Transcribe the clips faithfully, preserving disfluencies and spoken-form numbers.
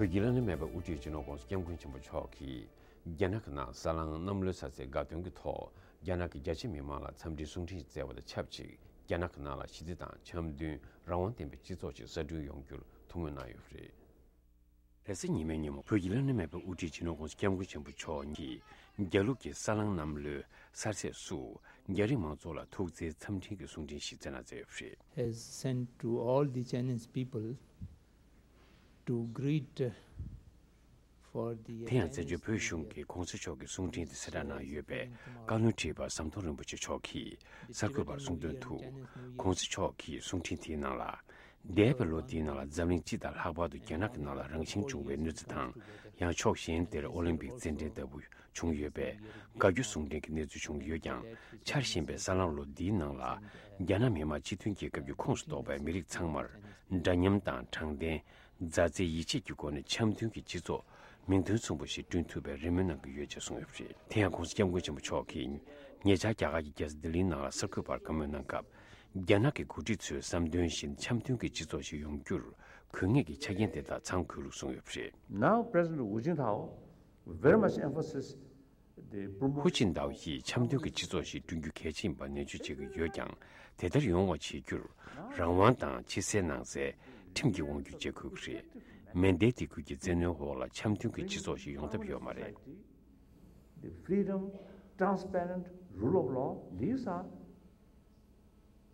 བོད་ཀྱི་བླ་ན་མེད་པའི་དབུ་ཁྲིད་སྤྱི་ནོར་༸གོང་ས་༸སྐྱབས་མགོན་ཆེན་པོ་མཆོག་གིས་རྒྱ་ནག་གི་ནང་ས་ལང་གནམ་ལོའི་གསར་ཚེས་དགའ་སྟོན་གྱི་ཐོག་རྒྱ་ནག་གི་རྒྱ་ཆེ་མི་མང་ལ་འཚམས་འདྲིའི་གསུང་འཕྲིན་བསྩལ་བ་དང་ཆབས་ཅིག་རྒྱ་ནག་གི་ནང་ལ་ཞི་བདེ་དང་འཆམ་མཐུན་རང་དབང་ལྡན་པའི་སྤྱི་ཚོགས་ཤིག་གསར་སྐྲུན་ཡོང་རྒྱུར་ཐུགས་སྨོན་གནང་ཡོད་པ་རེད། རེས་གཟའ་ཉི་མའི་ཉིན་མོ་བོད་ཀྱི་བླ་ན་མེད་པའི་དབུ་ཁྲིད་སྤྱི་ནོར་༸གོང་ས་༸སྐྱབས་མགོན་ཆེན་པོ་མཆོག་གིས་རྒྱ་ལུགས་ཀྱི་ས་ལང་གནམ་ལོའི་གསར་ཚེས་སུ་རྒྱ་རིགས་མང་ཚོགས་ལ་ཐུགས་བརྩེའི་འཚམས་འཕྲིན་གྱི་གསུང་འཕྲིན་ཞིག་བསྩལ་གནང་མཛད་ཡོད་པ་རེད། Has sent to all the Chinese people to greet for the དེ་ཡང་བཙན་བྱོལ་བོད་གཞུང་གིས་༸གོང་ས་མཆོག་གི་གསུང་འཕྲིན་དེ་གསལ་བསྒྲགས་གནང་ཡོད་པས། བཀའ་བློན་ཁྲི་པ་ཟམ་གདོང་རིན་པོ་ཆེ་མཆོག་གིས་གསར་འགོད་པར་གསུངས་དོན་དུ། ༸གོང་ས་མཆོག་གི་གསུང་འཕྲིན་དེའི་ནང་ལ། འདས་པའི་ལོ་འདིའི་ནང་ལ་འཛམ་གླིང་སྤྱི་དང་ལྷག་པར་དུ་རྒྱ་ནག་གི་ནང་ལ་རང་བཞིན་བྱུང་བའི་གནོད་འཚེ་དང་། ཡང་ཕྱོགས་གཞན་དེར་ཨོ་ལིམ་པིག་རྩེད་འགྲན་ལྟ་བུ་བྱུང་ཡོད་པས། དགའ་སྐྱོ་ཟུང་འབྲེལ་གྱི་གནས་ཚུལ་བྱུང་ཡོད་ཀྱང་། འཆར་བཞིན་པའི་ས་ལང་ལོ་འདིའི་ནང་ལ། རྒྱ་ནག་མི་དམངས་སྤྱི་མཐུན་རྒྱལ་ཁབ་ཀྱི་ཁོངས་སུ་གཏོགས་པའི་མི་རིགས་ཚང་མར། འདྲ་མཉམ་དང་དྲང་བདེན། མཛའ་བརྩེ་ཡིད་ཆེས་ཀྱི་སྒོ་ནས་འཆམ་མཐུན་གྱི་སྤྱི་ཚོགས་མིང་དོན་མཚུངས་པ་ཞིག་བསྐྲུན་ཐུབ་པའི་རེ་སྨོན་གནང་གི་ཡོད་ཅེས་གསུངས་ཡོད་པ་རེད། དེ་ཡང་༸གོང་ས་༸སྐྱབས་མགོན་ཆེན་པོ་མཆོག་གིས་ཉེ་ཆར་རྒྱ་གར་གྱི་རྒྱལ་ས་ལྡི་ལིའི་ནང་ལ་གསར་འགོད་པར་བཀའ་མོལ་གནང་སྐབས། རྒྱ་ནག་གི་འགོ་ཁྲིད་ཚོའི་བསམ་དོན་བཞིན་འཆམ་མཐུན་གྱི་སྤྱི་ཚོགས་ཤིག་ཡོང་རྒྱུར་དགོས་ངེས་ཀྱི་ཆ་རྐྱེན་དེ་དག་ཚང་དགོས་ལུགས་གསུངས་ཡོད་པ་རེད། Now President Hu Jintao very much emphasizes the promotion ཧུ་ཅིན་ཏའོ་ཡིས་འཆམ་མཐུན་གྱི་སྤྱི་ཚོགས་ཤིག་བསྐྲུན་རྒྱུ་གལ་ཆེ་ཡིན་པ་ནན་བརྗོད་བྱེད་ཀྱི་ཡོད་ཀྱང་། དེ་ལྟར་ཡོང་བ་བྱེད་རྒྱུར་རང་དབང་དང་ཕྱི་གསལ་ནང་གསལ་ཁྲིམས་ཀྱི་དབང་སྒྱུར་བྱེད་དགོས་ཀྱི་རེད། མན་ཌེའི་སྡིགས་སྐུལ་གྱི་བཙན་གནོན་འོག་ལ་འཆམ་མཐུན་གྱི་སྤྱི་ཚོགས་ཤིག་ཡོང་ཐབས་ཡོད་མ་རེད། The freedom, transparent, rule of law, these are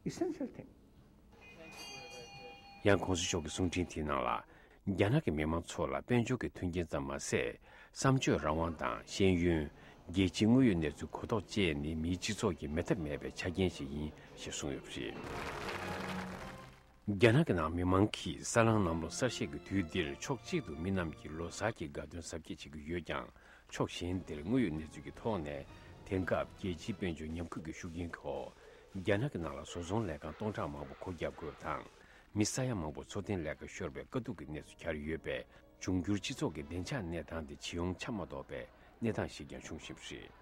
essential things. ཡང་༸གོང་ས་མཆོག་གི་གསུང་འཕྲིན་དེའི་ནང་ལ། རྒྱ་ནག་གི་མི་མང་ཚོ་ལ་དཔལ་འབྱོར་གྱི་མཐུན་རྐྱེན་ཙམ་མ་ཟད། བསམ་སྤྱོད་རང་དབང་དང་ཤེས་ཡོན། རྒྱལ་སྤྱིའི་དངོས་ཡོད་གནས་ཚུལ་གོ་རྟོགས་བཅས་ནི་མིའི་སྤྱི་ཚོགས་ཀྱི་མེད་ཐབས་མེད་པའི་ཆ་རྐྱེན་ཞིག་ཡིན་ཞེས་གསུངས་ཡོད་པ་རེད། རྒྱ་ནག་གི་ནང་མི་མང་གིས་ས་ལང་གནམ་ལོ་གསར་བཞད་ཀྱི་དུས་འདིར་ཕྱོགས་གཅིག་ཏུ་མི་རྣམས་ཀྱིས་ལོ་གསར་གྱི་དགའ་སྟོན་གཟབ་རྒྱས་བྱེད་ཀྱི་ཡོད་ཀྱང་། ཕྱོགས་གཞན་དེར་དངོས་ཡོད་གནས་ཚུལ་གྱི་ཐོག་ནས། དེང་སྐབས་རྒྱལ་སྤྱིའི་དཔལ་འབྱོར་ཉམས་རྒུད་ཀྱི་ཤུགས་རྐྱེན་འོག་རྒྱ་ནག་གི་ནང་ལ་བཟོ་ཚོང་ལས་ཁང་སྟོང་ཕྲག་མང་པོ་སྒོ་བརྒྱབ་དགོས་པ་དང་། མི་ས་ཡ་མང་པོ་འཚོ་རྟེན་ལས་ཀ་ཤོར་བའི་དཀའ་སྡུག་གི་གནས་སུ་གྱར་ཡོད་པས། འབྱུང་འགྱུར་སྤྱི་ཚོགས་ཀྱི་བདེ་འཇགས་གནས་སྟངས་དེ་ཇེ་ཡོང་ཆ་མ་ཐོབ་པའི་གནས་སྟངས་ཤིག་ཀྱང་བྱུང་བཞིན་པ་རེད།